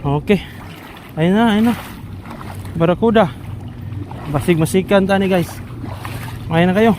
Okay. Ayun na, ayun na. Barakuda. Basig masikan tani, guys. Ayun na kayo.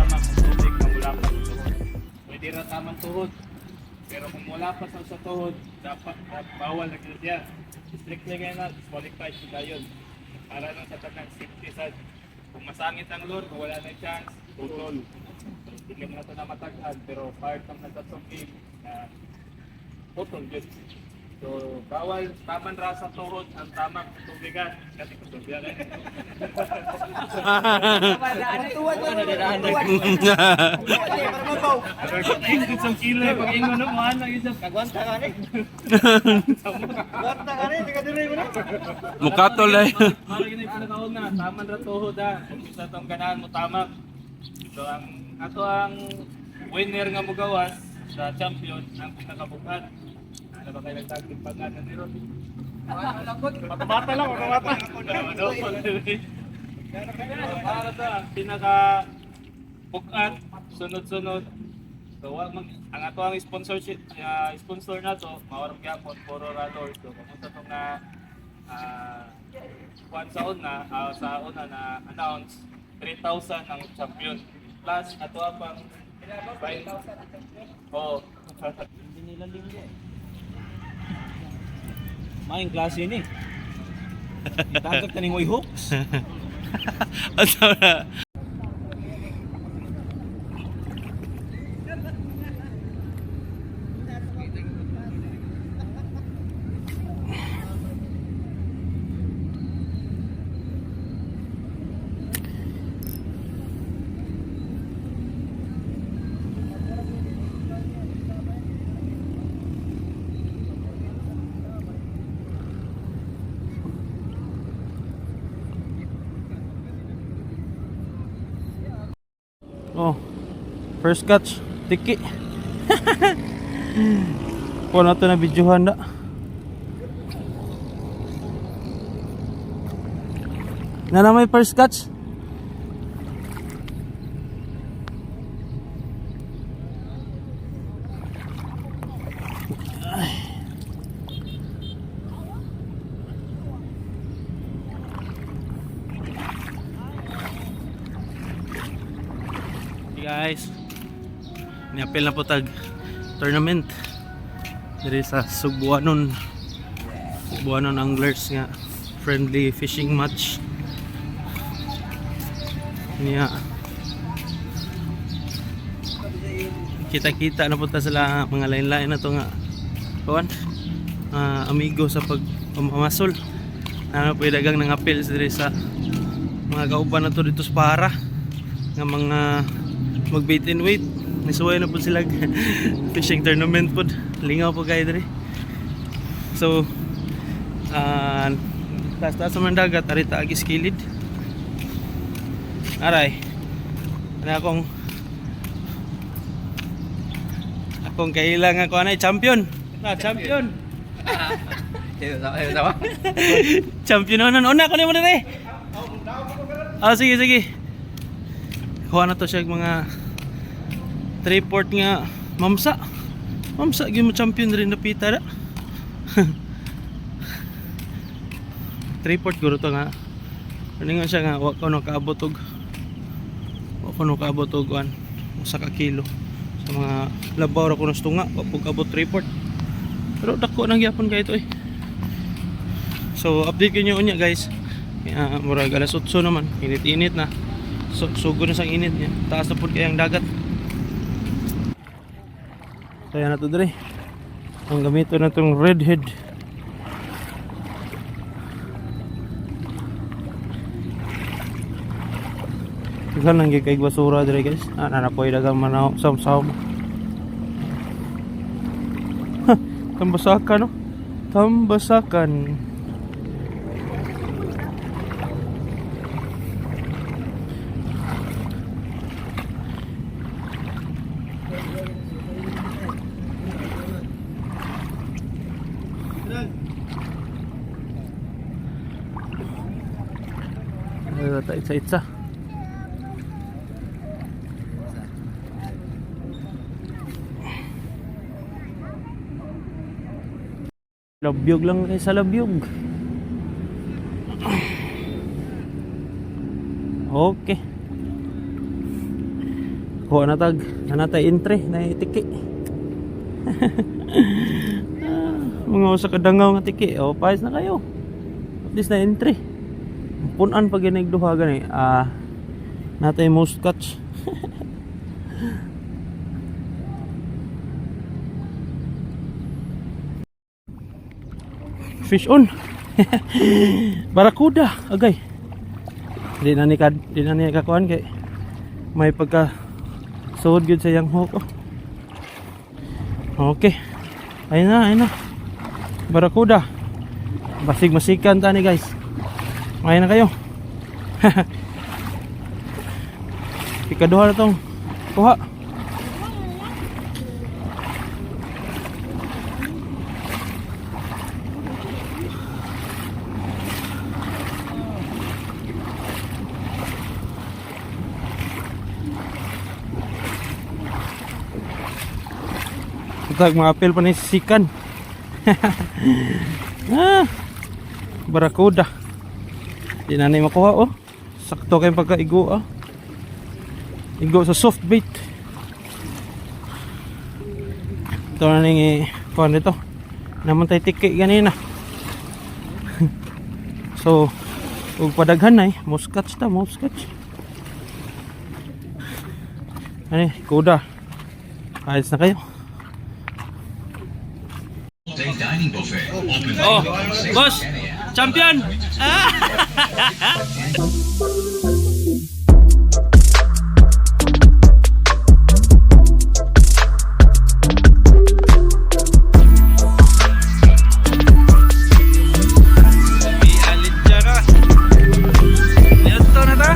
Tama ang tubig na mula pa sa tuhod. Pwede ra tamang tuhod. Pero kung mula pa sa tuhod, dapat bawal na gyud siya. Strictly kayo na, disqualified siya dayon. Para lang sa tanan safety sad. Kung masangit ang lure, kung wala na chance, tutol. Hindi ka na ito na matag-an, pero part ng natatsong game na putol yun. So, bawal taman ra sa tuhod ang tamang tubigan. Kasi kutubigan eh. Isang kilo eh, pag ingon mo, ano yun siya? Kagwanta ka ni. Kagwanta ka ni, di ka dili mo na. Mukatol ay. Mara yun yung pinakauna, taman ra tuhod ha. Kung isa tong ganahan mo, tama. So, ang ato ang winner nga mugawas sa champion, ang pinakabukat. Ano ba kayo nagtagpin pag ano ni Ron? Patabata lang, patabata. Para sa pinaka bukat, sunod-sunod. So, wa mag, ang ato ang sponsorship, sponsor na to, mawarang gyapon, puro ralor. So, pamunta tong na kuan sa una na announce 3,000 ang champion. Plus ato pang Oh. Hindi nila linggo. Maing klase ni. Itagak na ni Hoy Hooks. Asa na? Oh. First catch, tiki. Kuha na to na videohan na. Na na may first catch. Ay. Hey guys, niapil na po tag tournament diri sa Sugbuanon. Sugbuanon Anglers nga friendly fishing match. Niya. Kita-kita na po ta sila mga lain-lain na to nga kuan amigo sa pag pamamasol. Ano po dagang nangapil diri sa mga kauban na to dito sa para nga mga mag bait and wait. Nisuway na po sila fishing tournament po. Lingaw po kayo diri. So taas taas man dagat arita agis kilid. Aray. Ano akong kailangan ko anay champion. Na champion. Sama. Champion na una ko nimo dire. Ah, sige sige. Kuha na to siya og mga 3/4 nga mamsa. Mamsa gyud mo champion rin na pita ra. 3/4 guro to nga. Ano nga siya nga wa ko nakaabot og kuan usa ka kilo sa mga labaw ra ko nas tunga, wa pug abot 3/4. Pero dako nang gyapon kay ito eh. So update ko nyo unya, guys. Kaya, murag alas 8 naman, init-init na. So, sugo na sang init niya. Taas na pud kay ang dagat. Kaya na to dre. Ang gamito na tong redhead. Daghan lang gyud kay basura dre, guys. Ah, na po daghang manaw sam-sam. Ha, tambasakan no. Tambasakan. Ay, ta itsa itsa. Labyog lang kay sa labyog. Okay. Kuha na tag, nanatay entry na tiki. Ah, mga usa ka dangaw nga tiki. O, paayos na kayo. At least na entry. Punan pag duha gani. Ah, natay most catch. Fish on. Barakuda, agay. Di na ni kakuan kay may pagka suod gyud sa iyang hook. Oh. Okay. Ayun na, ayun na. Barakuda. Basig masikan tani, guys. Ayun na kayo. Ikaduha na tong kuha. Tag mga apel pa ni sikan. Ah, barakuda. Di na ni makuha oh. Sakto kay pagkaigo ah. Igo sa soft bait. Ito na ning kuan dito. Naman tay tiki ganina. So, ug padaghan ay, most catch ta, most catch. Ani, kuda. Ayos na kayo. Day dining buffet. Open Oh, from 6 boss, to 10 a.m. Champion! Ito na ta.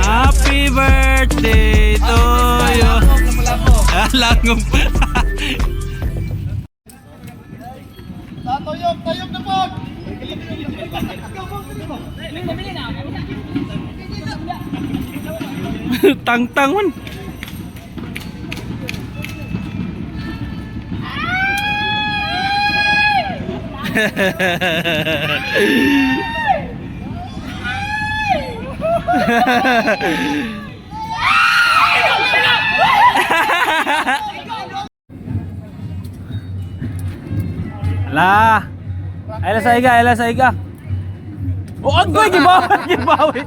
Happy birthday to you. Ah, langom. Tang-tang man. Ala. Ayla sa iga, ayla sa iga. Oh, agoy gibawi, gibawi.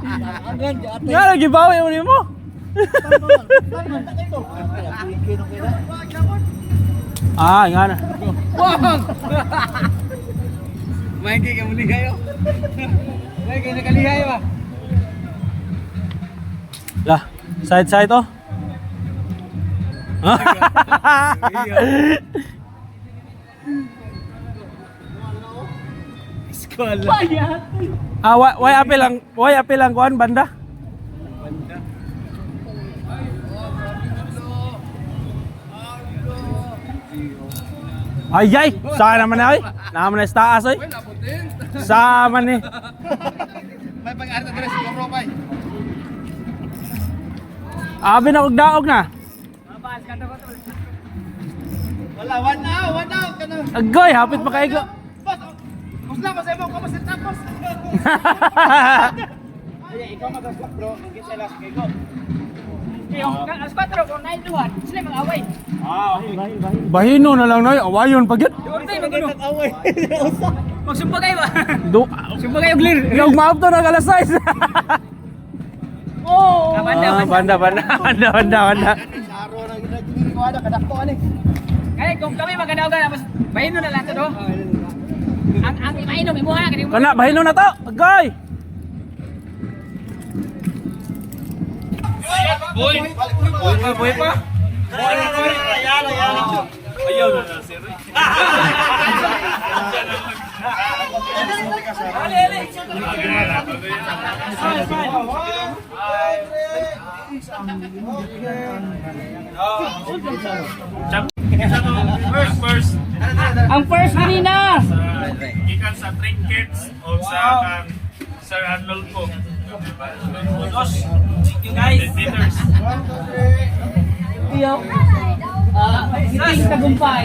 Nga na gibawi mo nimo. Ah, nga na. May kay muli kayo. May kay nakalihay ba? Lah, side side oh. Ah, why apil ang why apil ang kuan banda? Ay ay, sana man ay. Naman na sa taas ay. Sama ni. May pag-aari na dress, GoPro pa. Abi na og daog na. Wala, one now, one now. Kana. Agoy, hapit makaigo. Boss, boss lang, kasi mo, kamas tapos. Ay, ikaw mag-stop bro. Ang sa last kay go. Alas 4 kung 9 to 1, sila mag-away. Bahino na lang noy, awayon pag yun. Ortay maguno. Magsumpa kayo ba? Do Sumpa kayo clear. Yung maabto na alas 6. Oh. Banda, Ah, banda. banda, banda, banda, banda, banda. Saro na ginagawa na kadakto ani. Kaya kung kami magkadaogan tapos bahino na lang to do. Ang imainom imuha kani mo. Kana, bahino na to. Agoy. Boy! Boy pa! Ayaw na na, sir. First, first. Ang first kanina. Gikan sa trinkets o sa kang Sir Arnold ko. Dos. Thank you guys. Meters. Iyo. Ah, siting tagumpay.